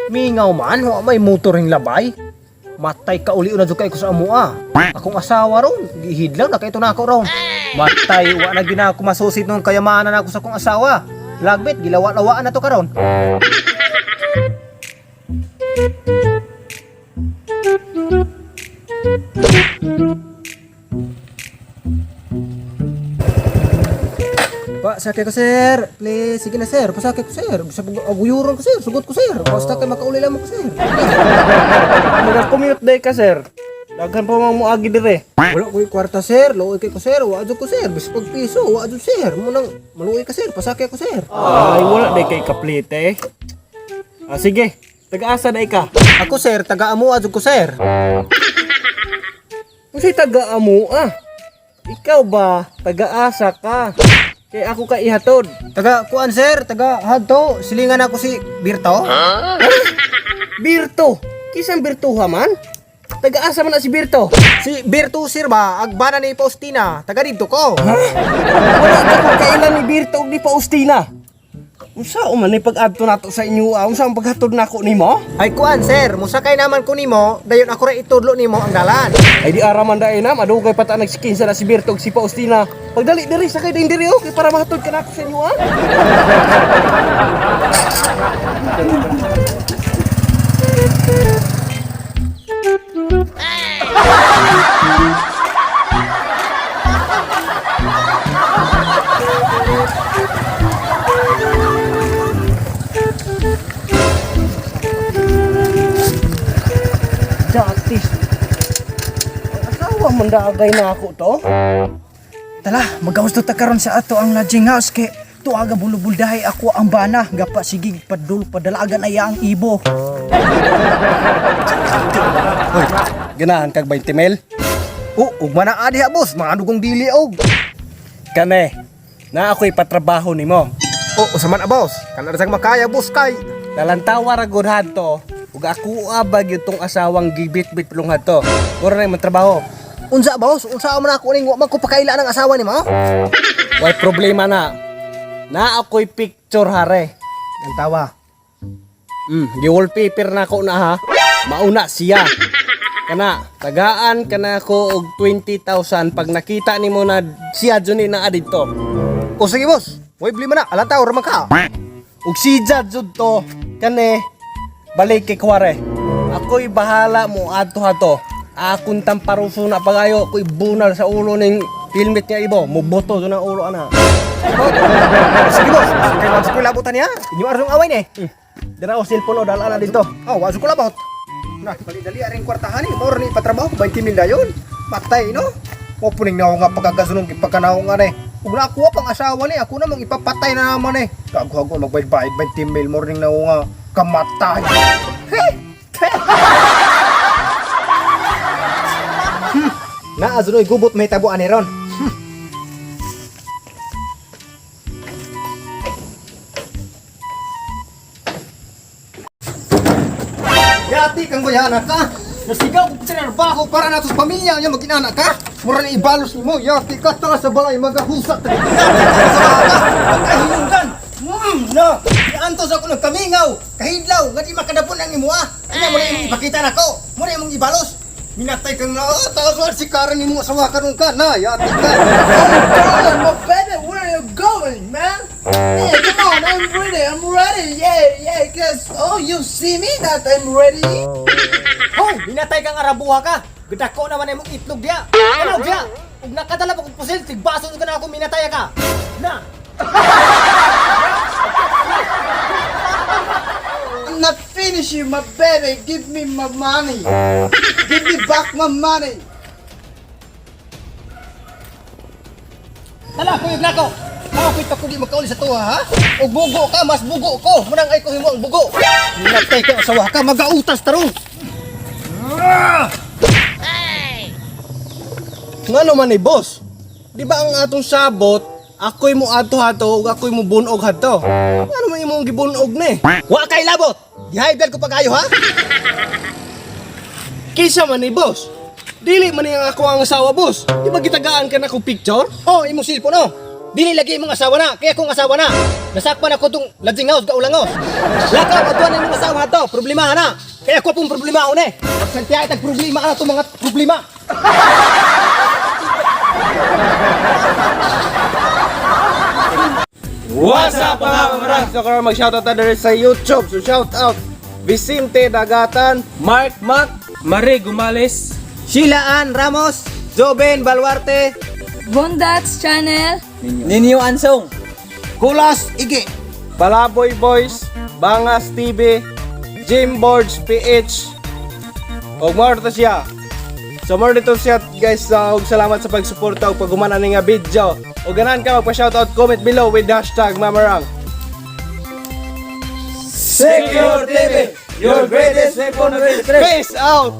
Mingaw man, wa may motor ring labay. Matay ka uli na jud kay ko sa amoa. Akong asawa ron, gihidlaw na kay na ako ron. Matay wa na gyud ako masusit nung kayamanan ako sa akong asawa. Lagbit gilawa-lawaan na to karon. Pasakay ko, sir. Please, sige na, sir. Pasakay ko, sir. Bisa aguyuron ko, sir. Sugot ko, sir. Basta kay makauli lang mo ko, sir. Nag-commute day ka, sir. Daghan pa mga muagi dire. Wala ko'y kwarta, sir. Luoy kay ko, sir. Wa jud ko, sir. Bisa pag piso, wa jud, sir. Munang maluoy ka, sir. Pasakay ko, sir. Ay, wala day kay kaplite. Ah, sige. Taga-asa day ka? Ako, sir, taga amo jud ko, sir. Unsay taga-amo ah? Ikaw ba taga-asa ka? Kay ako ka ihatod. Taga kuan, sir. Taga hadto. Silingan ako si Birto. Birto. Kisang Birtuha man? Taga-asa man na si Birto. Si Birto, sir ba? Agbana ni Faustina. Taga didto ko. Wala ka ko kailan ni Birto og ni Faustina. Unsa man ni pag-adto nato sa inyo? Ah? Unsa ang paghatod nako nimo? Ay kuan, sir. Musakay naman ko nimo. Dayon ako ra itudlo nimo ang dalan. Ay di ara man dai na, madugay pa ta nagsikinsa na si Birto og si Faustina. Pagdali diri sakay din diri okay para mahatod ka nako sa inyo ah. Jatis. Ang asawa man dagay na ako to. Tala, magawas to ta karon sa ato ang lodging house kay tuaga bulubuldahay ako ang bana gapa sige padul padalagan ay ang ibo. Hoy, ganahan kag 20 mil? Oh, ugma na adi ha, boss. Mga dugong dili og. Kane, na ako'y patrabaho nimo. Oh, usa man a, boss. Kana ra sang makaya, boss kay. Talantawa ra gud hadto ug ako ba gyud tong asawang gibit-bit pulong hadto. Ora na imong trabaho. Unsa, boss? Unsa man ako ning wa man ko pakaila ng asawa nimo? Way problema na. Na ako'y picture hare. Ang tawa. Gi-wallpaper na ako na ha. Mauna siya. Kana, tagaan kana ko og 20,000 pag nakita nimo na siya jud ni naa didto. O sige, boss. Way blima na. Alang tao ra man ka. Ug si jud to kani balik kay kuware. Ako'y bahala mo adto hato. Akong tamparuso na pagayo, ako'y bunal sa ulo ning helmet niya ibo. Muboto jud ang ulo ana. Sige, boss. Kay wag sa ko labutan niya. Inyo arong away ni. Dira o cellphone o dala na dito. Oh, wag sa ko labot. Na, dali-dali aring kwartahan ni. Moro ni ipatrabaho ko 20 mil dayon. Patay no. Mo puning na ako nga pagkagasunong ipagkanaw nga ni. Ug na ako pang asawa ni, ako namang ipapatay na naman eh. Kaghago magbayad-bayad 20 mil morning na ako nga kamatay. Hey! Naa zunoy gubot may tabuan ni ron. Yati kang bayana ka. Nasigaw ko sa trabaho para nato sa pamilya niya maginana ka. Mura na ibalos nimo. Yati ka tara sa balay magahusak ta. Yati ka sa baka. Pagkahilunggan. No. Antos ako ng kamingaw. Kahidlaw nga di makadapon ang imo ah. Anya mo na imong ipakita nako. Mo na imong ibalos. Minatay kang na taas si karan nimo asawa karon ka na. Yati ka. Oh, darling, my baby, where are you going, man? Yeah, come on, I'm ready, I'm ready. Yeah, yeah, cause oh, you see me that I'm ready. Hoy, minatay kang arabuha ka. Gidako naman imong itlog diya. Ano diya? Ug nakadala pa kog pusil, tigbaso ka na ako minatay ka. Na. I'm not finishing, my baby. Give me my money. Give me back my money. Tala, kuyog na ko. Ako ko'y takugi magkauli sa tuwa, ha? Og bugo ka, mas bugo ko. Munang ay ko himo ang bugo. Minatay ka asawa ka, magautas tarong. Ngano man ni boss? Di ba ang atong sabot, ako'y mo adto hato ug ako'y mo bunog hadto. Ngano man imong gibunog ni? Wa kay labot. Gihay ko pagayo, ha? Kinsa man ni boss? Dili man ni ang ako ang asawa, boss. Di ba gitagaan ka na kog picture? Oh, imong cellphone, oh. Dili lagi imong asawa na, kaya akong asawa na. Nasakpan ako tong lodging house gaulangos. Lakaw adtuan imong asawa to, problema na. Kaya ako pong problema ako ni. Pagsantiya itag problema na to mga problema. What's up, mga kamarang? So karon mag-shoutout ta diri sa YouTube. So shoutout Vicente Dagatan, Mark Mac, Marie Gumales, Sheila Ann Ramos, Joven Baluarte, Bondats Channel, Ninyo Ansong, Kulas Ige. Palaboy Boys, Bangas TV, Jim Boards PH. Og more to siya. So more dito siya, guys. So, og salamat sa pagsuporta ug paghuman ani nga video. Og ganahan ka magpa-shoutout, comment below with #Mamarang. Secure TV, your greatest weapon of Peace out.